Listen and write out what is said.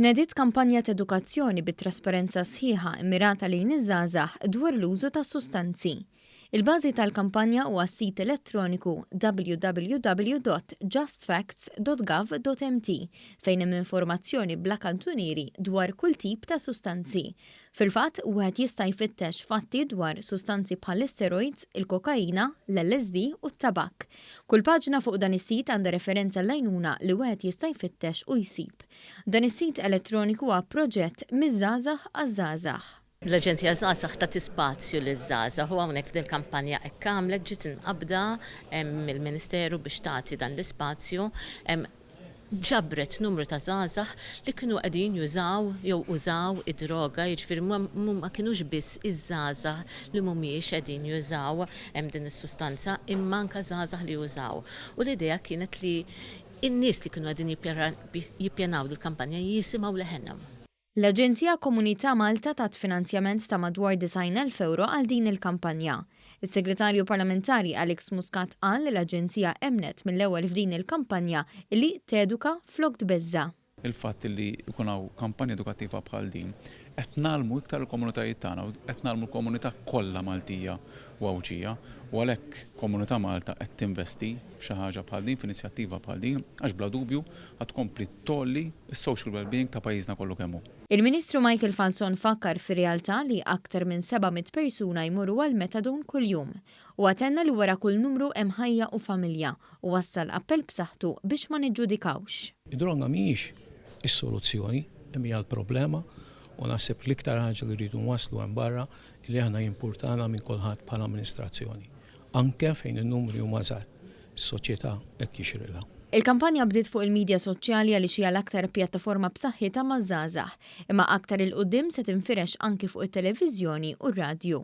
Tnediet kampanja t'edukazzjoni bi trasparenza sħiħa mmirata lejn iż-żgħażagħ dwar l-użu ta' sustanzi. Il-bażi tal-kampanja huwa s-sit elettroniku www.justfacts.gov.mt fejn hemm informazzjoni bla kantunieri dwar kull tip ta' sustanzi. Fil-fatt, wieħed jista' jfittex fatti dwar sustanzi bħall-isteroids, il-kokaina, l-LSD u t-tabakk. Kull paġna fuq dan is-sit għandha referenza għall-għajnuna li wieħed jista' jfittex u jsib. Dan is-sit elettroniku huwa proġett miż-żgħażagħ għaż-żgħażagħ. L-Aġenzija Żgħażagħ tagħti spazju liż-żgħażagħ u hawnhekk f'din il-kampanja hekk għamlet, ġiet imqabbda mill-Ministeru biex tagħti dan l-ispazju. Ġabret numru ta' żgħażagħ li kienu qegħdin jużaw jew użaw id-droga, jiġifieri ma kinux biss iż-żgħażagħ li mhumiex qegħdin jużaw din is-sustanza imma anke żgħażagħ li użaw. U l-idea kienet li n-nies li kienu qegħdin jippjanaw dil-kampanja jisimgħu leħenhom. L-Aġenzija Komunità Malta tat finanzjament ta' madwar 90,000 ewro għal din il-kampanja. Is-Segretarju Parlamentari Alex Muscat qal li l-Aġenzija emmnet mill-ewwel f'din il-kampanja li teduka flok tbeżża'. Il-fatt li jkun hawn kampanja edukattiva bħal din, qed ngħallmu iktar il-komunitajiet tagħna u qed ngħallmu l-komunità kollha Maltija u Għawdxija u għalhekk Komunità Malta qed tinvesti f'xi ħaġa bħal din, f'inizjattiva bħal din, għax bla dubju ħa tkompli tgħolli s-social well-being ta' pajjiżna kollu kemm hu. Il-Ministru Michael Falzon fakkar fir-realtà li aktar minn 700 persuna jmorru għall-methadone kuljum. Huwa tenna li wara kull numru hemm ħajja u familja u wassal appell b'saħħtu biex ma niġġudikawx. Id-droga mhijiex is-soluzzjoni, imma hija l-problema u naħseb l-iktar ħaġa li rridu nwasslu hemm barra li aħna jimpurtana minn kulħadd bħala amministrazzjoni, anke fejn in-numri huma żgħar. Is-soċjetà hekk jixrilha. Il-kampanja bdiet fuq il-midja soċjali għaliex hija l-aktar pjattaforma b'saħħitha maż-żgħażagħ, imma aktar 'il quddiem se tinfirex anki fuq it-televiżjoni u r-radju.